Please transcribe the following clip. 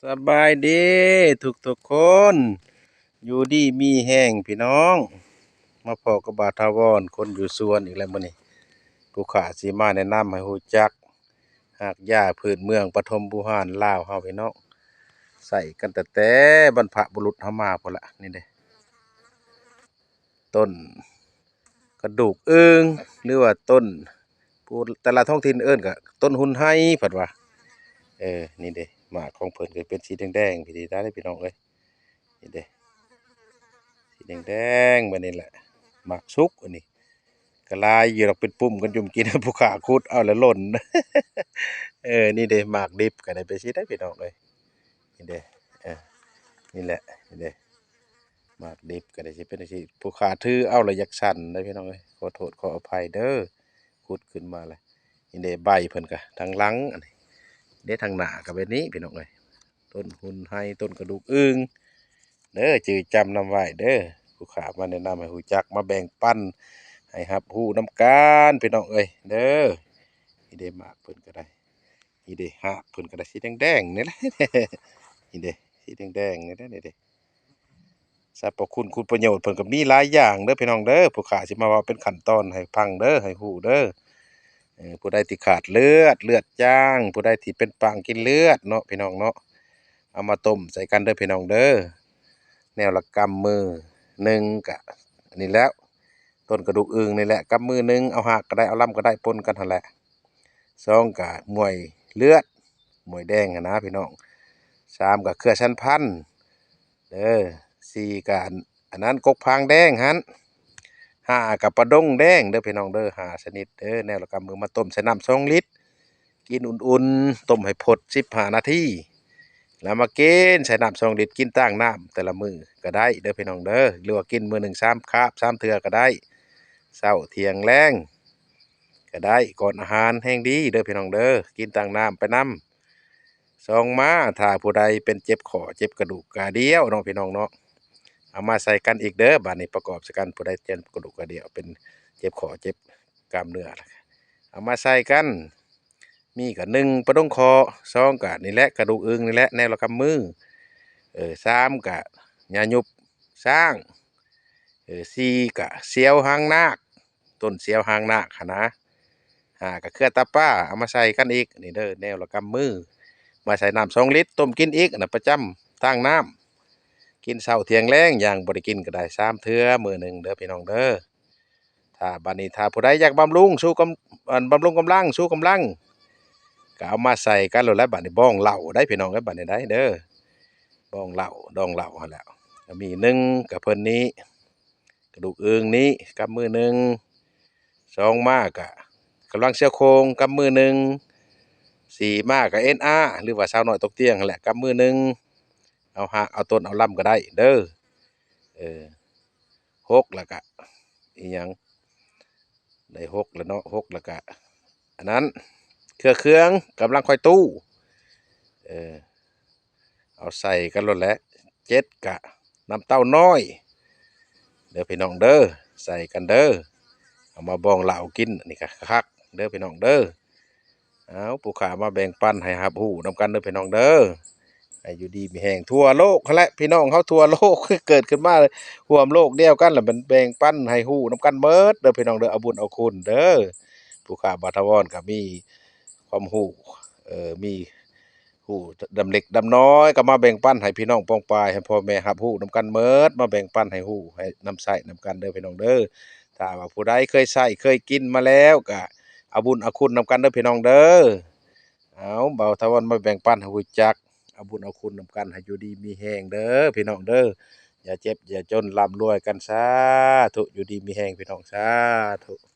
ສະບາຍດີທຸກໆຄົນ ຢູ່ດີມີແຮງພີ່ນ້ອງ. ມາພໍ້ກັບບ່າວຖາວອນ ຄົນຢູ່ສວນອີກແລ້ວມື້ນີ້. ຜູ້ຂ້າຊິມາແນະນຳໃຫ້ຮູ້ຈັກຮາກຢາພື້ນເມືອງປະຖົມບູຮານລາວເຮົາພີ່ນ້ອງ. ໃຊ້ກັນຕັ້ງແຕ່ບັນພະບຸລຸດເຮົາມາພຸ້ນລະ. ນີ້ເດ້ ຕົ້ນກະດູກອຶ່ງ ຫຼືວ່າຕົ້ນ ຜູ້ແຕ່ລະທ້ອງຖິ່ນເອີ້ນກະຕົ້ນຮຸ່ນໄຮເພິ່ນວ່າ. ເອີ ນີ້ເດ້ ໝາກຂອງເພິ່ນກະເປັນສີແດງໆ ພີ່ນ້ອງເອີຍ. ນີ້ເດ້ ສີແດງໆ ແບບນີ້ແຫຼະ ໝາກສຸກ. ອັນນີ້ກະຫຼາຍຢູ່ດອກ ເປັນປຸ່ມກັນຢູ່ ກິນ ຜູ້ຂ້າຂຸດເອົາແລ້ວຫຼົ່ນ. ເອີ ນີ້ເດ້ ໝາກດິບກະໄດ້ເປັນຊີ້ໄດ໋ພີ່ນ້ອງເອີຍ. ນີ້ເດ້ ເອີ ນີ້ແຫຼະ ນີ້ເດ້ ໝາກດິບກະໄດ້ຊິເປັນຈັ່ງຊີ້. ຜູ້ຂ້າຖືເອົາແລ້ວຢາກສັ່ນເດ້ພີ່ນ້ອງເອີຍ ຂໍໂທດຂໍອະໄພເດີ. ຂຸດຂຶ້ນມາແລ້ວ ນີ້ເດ້ ໃບເພິ່ນກະທາງຫຼັງ ອັນນີ້ເດ້ ທາງໜ້າກະແບບນີ້ພີ່ນ້ອງເອີຍ. ຕົ້ນຮຸ່ນໄຮ ຕົ້ນກະດູກອຶ່ງເດີ ຈື່ຈຳນຳໄວ້ເດີ. ຜູ້ຂ້າມາແນະນຳໃຫ້ຮູ້ຈັກ ມາແບ່ງປັນໃຫ້ຮັບຮູ້ນຳກັນພີ່ນ້ອງເອີຍເດີ. ນີ້ເດ້ ໝາກເພິ່ນກະໄດ້ ນີ້ເດ້ ຮາກເພິ່ນກະໄດ້ສີແດງໆ ນີ້ແຫຼະ. ນີ້ເດ້ ສີແດງໆ ນີ້ແຫຼະ ນີ້ເດ້. ສັບພະຄຸນຄຸນປະໂຫຍດເພິ່ນກະມີຫຼາຍຢ່າງເດີພີ່ນ້ອງເດີ. ຜູ້ຂ້າຊິມາເວົ້າເປັນຂັ້ນຕອນໃຫ້ຟັງເດີ ໃຫ້ຮູ້ເດີ. ເອີ ຜູ້ໃດທີ່ຂາດເລືອດ ເລືອດຈາງ ຜູ້ໃດທີ່ເປັນປາງກິນເລືອດເນາະພີ່ນ້ອງເນາະ ເອົາມາຕົ້ມໃສ່ກັນເດີພີ່ນ້ອງເດີ. ແນວລະກຳມືໜຶ່ງກະນີ້ແຫຼະ ຕົ້ນກະດູກອຶ່ງນີ້ແຫຼະ ກຳມືໜຶ່ງ ເອົາຮາກກະໄດ້ ເອົາລຳກະໄດ້ ປົນກັນຫັ້ນແຫຼະ. ສອງກະໝ້ວຍເລືອດ ໝ້ວຍແດງຫັ້ນນະພີ່ນ້ອງ. ສາມກະເຄືອສັນພັນເດີ. ສີ່ກະອັນ ອັນນັ້ນ ກົກພາງແດງຫັ້ນ. ຫ້າກະປາດົງແດງເດີພີ່ນ້ອງເດີ. ຫ້າຊະນິດເດີ. ແນວລະກຳມືມາຕົ້ມໃສ່ນ້ຳສອງລິດ ກິນອຸ່ນໆ ຕົ້ມໃຫ້ພົດສິບຫ້ານາທີ ແລ້ວມາກິນໃສ່ນ້ຳສອງລິດ ກິນຕາງນ້ຳແຕ່ລະມື້ກະໄດ້ເດີພີ່ນ້ອງເດີ. ຫຼືວ່າກິນມື້ໜຶ່ງສາມຄາບ ສາມເທື່ອກະໄດ້ ເຊົ້າ ທ່ຽງ ແລງກະໄດ້ ກ່ອນອາຫານແຮງດີເດີພີ່ນ້ອງເດີ. ກິນຕາງນ້ຳໄປນຳ. ສອງມາ ຖ້າຜູ້ໃດເປັນເຈັບຂໍ້ເຈັບກະດູກກະດ່ຽວເນາະພີ່ນ້ອງເນາະ ເອົາມາໃສ່ກັນອີກເດີ. ບາດນີ້ປະກອບໃສ່ກັນ ຜູ້ໃດເຈັບກະດູກກະດ່ຽວ ເປັນເຈັບຂໍ້ເຈັບກ້າມເນື້ອ ເອົາມາໃສ່ກັນ. ມີກະໜຶ່ງປະດົງຂໍ້ ສອງກະນີ້ແຫຼະ ກະດູກອຶ່ງນີ້ແຫຼະ ແນວລະກຳມື. ເອີ ສາມກະຫຍ້າຍຸບຊ້າງ. ເອີ ສີ່ກະສຽວຫາງນາກ ຕົ້ນສຽວຫາງນາກຫັ້ນນະ. ຫ້າກະເຄືອຕາປາ ເອົາມາໃສ່ກັນອີກ ນີ້ເດີ ແນວລະກຳມື ມາໃສ່ນ້ຳສອງລິດ ຕົ້ມກິນອີກນະ ປະຈຳຕາງນ້ຳ ກິນເຊົ້າ ທ່ຽງ ແລງ. ຢ່າງບໍ່ໄດ້ກິນກະໄດ້ສາມເທື່ອມື້ໜຶ່ງເດີພີ່ນ້ອງເດີ. ຖ້າບາດນີ້ ຖ້າຜູ້ໃດຢາກບຳລຸງຊູກຳ ອັນ ບຳລຸງກຳລັງ ຊູກຳລັງ ກະເອົາມາໃສ່ກັນໂລດແຫຼະ. ບາດນີ້ບອງເຫຼົ້າໄດ໋ພີ່ນ້ອງເອີຍ ບາດນີ້ໄດ໋ເດີ ບອງເຫຼົ້າ ດອງເຫຼົ້າຫັ້ນແຫຼະ. ກະມີໜຶ່ງກະເພິ່ນນີ້ ກະດູກອຶ່ງນີ້ ກຳມືໜຶ່ງ. ສອງມາກະກຳລັງເຊວໂຄງ ກຳມືໜຶ່ງ. ສີ່ມາກະເອັນອາ ຫຼືວ່າສາວນ້ອຍຕົກຕຽງຫັ້ນແຫຼະ ກຳມືໜຶ່ງ. ເອົາຮາກເອົາຕົ້ນເອົາລຳກະໄດ້ເດີ. ເອີ ຫົກລະກະ ອີຫຍັງ ໄດ້ຫົກລະເນາະ ຫົກລະກະ ອັນນັ້ນ ເຄືອເຄືອງ ກຳລັງຄ່ອຍຕູ້ ເອີ ເອົາໃສ່ກັນໂລດແຫຼະ. ເຈັດກະນ້ຳເຕົ້ານ້ອຍເດີພີ່ນ້ອງເດີ ໃສ່ກັນເດີ ເອົາມາບອງເຫຼົ້າກິນ ອັນນີ້ກະຄັກເດີພີ່ນ້ອງເດີ. ເອົາ ຜູ້ຂ້າມາແບ່ງປັນໃຫ້ຮັບຮູ້ນຳກັນເດີພີ່ນ້ອງເດີ ໃຫ້ຢູ່ດີມີແຮງທົ່ວໂລກຫັ້ນແຫຼະ ພີ່ນ້ອງເຮົາທົ່ວໂລກ ເກີດຂຶ້ນມາຮ່ວມໂລກດຽວກັນ ລະແບ່ງປັນໃຫ້ຮູ້ນຳກັນເໝິດເດີພີ່ນ້ອງເດີ ເອົາບຸນເອົາຄຸນເດີ. ຜູ້ຂ້າບ່າວຖາວອນກະມີຄວາມຮູ້ ເອີ ມີ ຮູ້ດຳເລັກດຳນ້ອຍ ກະມາແບ່ງປັນໃຫ້ພີ່ນ້ອງປ້ອງປາຍ ໃຫ້ພໍ່ແມ່ຮັບຮູ້ນຳກັນເໝິດ ມາແບ່ງປັນໃຫ້ຮູ້ ໃຫ້ນຳໃຊ້ນຳກັນເດີພີ່ນ້ອງເດີ. ຖ້າວ່າຜູ້ໃດເຄີຍໃຊ້ເຄີຍກິນມາແລ້ວ ກະເອົາບຸນເອົາຄຸນນຳກັນເດີພີ່ນ້ອງເດີ. ເອົາ ບ່າວຖາວອນມາແບ່ງປັນໃຫ້ຮູ້ຈັກ ເອົາບຸນເອົາຄຸນນຳກັນ ໃຫ້ຢູ່ດີມີແຮງເດີພີ່ນ້ອງເດີ ຢ່າເຈັບຢ່າຈົນ ລ່ຳລວຍກັນ ສາທຸ ຢູ່ດີມີແຮງພີ່ນ້ອງ ສາທຸ.